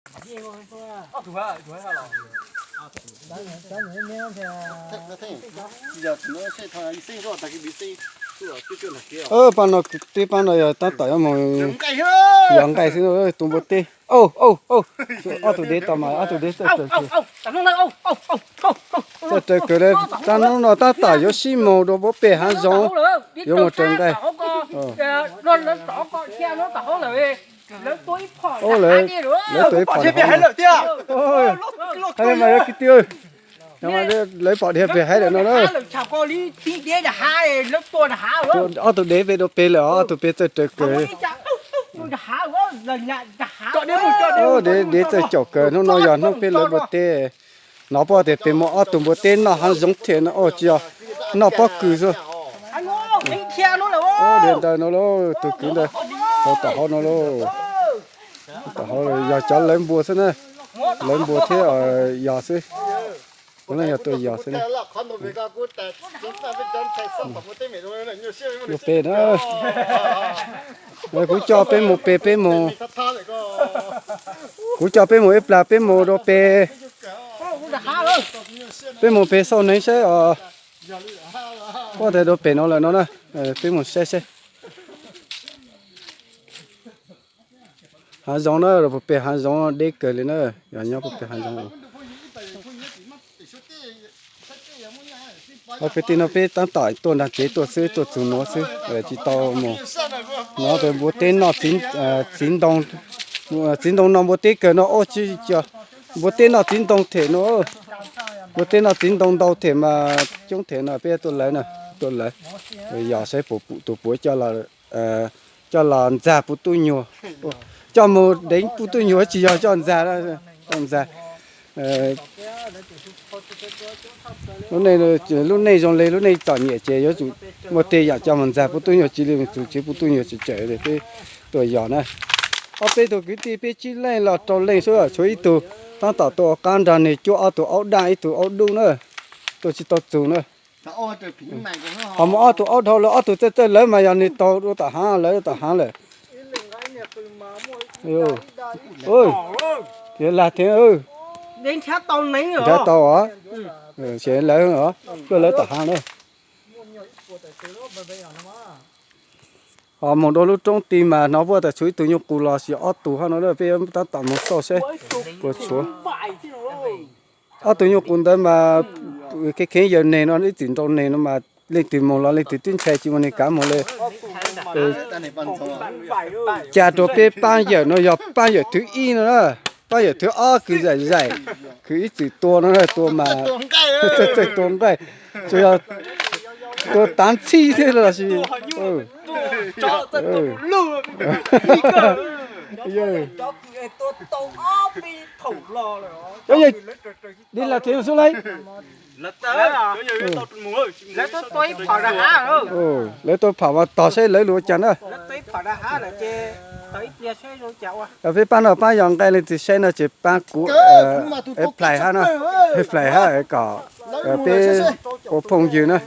Pab no, tej pab no yog tab tom yuav mus yos nqaij xwb, tus npua teb. Ob tug dev tau mas ob tug dev txawj raws kawg li. Tab hnub no tab tom yuav sib mus dua npua pem hav zoov, yuav mus raws nqaij. Lawv tuaj ib phom, hais mas yog kwv tij, lawv pom dhia pem haib lawm no na. Ob tug dev pem dua pem lawm, ob tug pem txawj raws kawg. Dev txawj caum kawg, hnub no yog hnub peb lawv npua teb. Hnov pom tias pem mus ob tug npua teb noj hav zoov thiab no, tsis yog noj pob kws xwb. Ua li ntawd no lauj, tus kwv ntawd tau tom hauv no lauj. Tom hauv yog cov lawv npua xwb na, lawv npua thiab yos xwb. Kuv leej yog tuaj yos xwb na. Ua pem na, kuv coj peb mus pem, peb mus, kuv coj peb mus ib plag, peb mus rau pem, peb mus pem xauj neev saib os. Pom tias rau pem no lawm no na, peb mus saib saib. Hav zoov na, pem hav zoov deb kawg li na, yog nyob pem hav zoov. Kwv tij no peb tab tom tuaj nram tsev tuaj xwb, tuaj txug nuav xwb, tsis tau mus. No pem npua teb noj txiv ntoo, txiv ntoo no npua teb kawg no, npua teb noj txiv ntoo them no, npua teb noj txiv ntoo ntau them mas coob them no peb tuaj lawv na, tuaj lawv. Yog saib puas pum tus puav coj los ntxag puv tuj nyuag, coj mus deev puv tuj nyuag tsis yog coj ntxag, coj ntxag. Lub neej zoo li lub neej txom nyem ces yuav tsum muaj tej yam coj mus ntxag puv tuj nyuag, tsis li tus tsev puv tuj nyuag tsis tsawm li peb tuaj yos na. Ob peb tug kwv tij peb tsib leej los rau leej xwb, tshuav ib tug tab tom tuaj ua qab nrog nws cuab ob tug aub daj ib tug aub dub na, tuaj tsis tau txug na. Ho mus ob tug aub dhau lawm, ob tug txawj txawj lawv mas yog nws taug dua tom haav, lawv tom haav lawm. Lag thiab, nrhiav tau os, lawv os, tuaj lawv tom haav na. Ho mus dua lub roob tid mas hnov puag tas tshuav ib tug nyuj qus los sis ob tug hab no, peb tab tom mus xauj saib puas tshuav. Ob tug nyuj qus ntawd mas kheev kheev yawm neeg no, ib txwm nrau neeg no mas leej twg mus los leej twg twb ntshai tsis muaj neeg kav mus li. Cas rau peb paab yawm no yog paab yawm thwv ib no na, paab yawm thwv ob khwv zaim zaim, khwv ib txwm tua no, tua mas txawj tua nqaij, tsuas yog tua tav ntxhib thiab los sis Li las thiv xwb lauj. Lawv tua phom mas tog saib lawv lus ua cas na. Peb paab no paab yog nqaij leej twg saib no ces paab kuv plais hab no, plais hab kom peb ua phooj ywg na.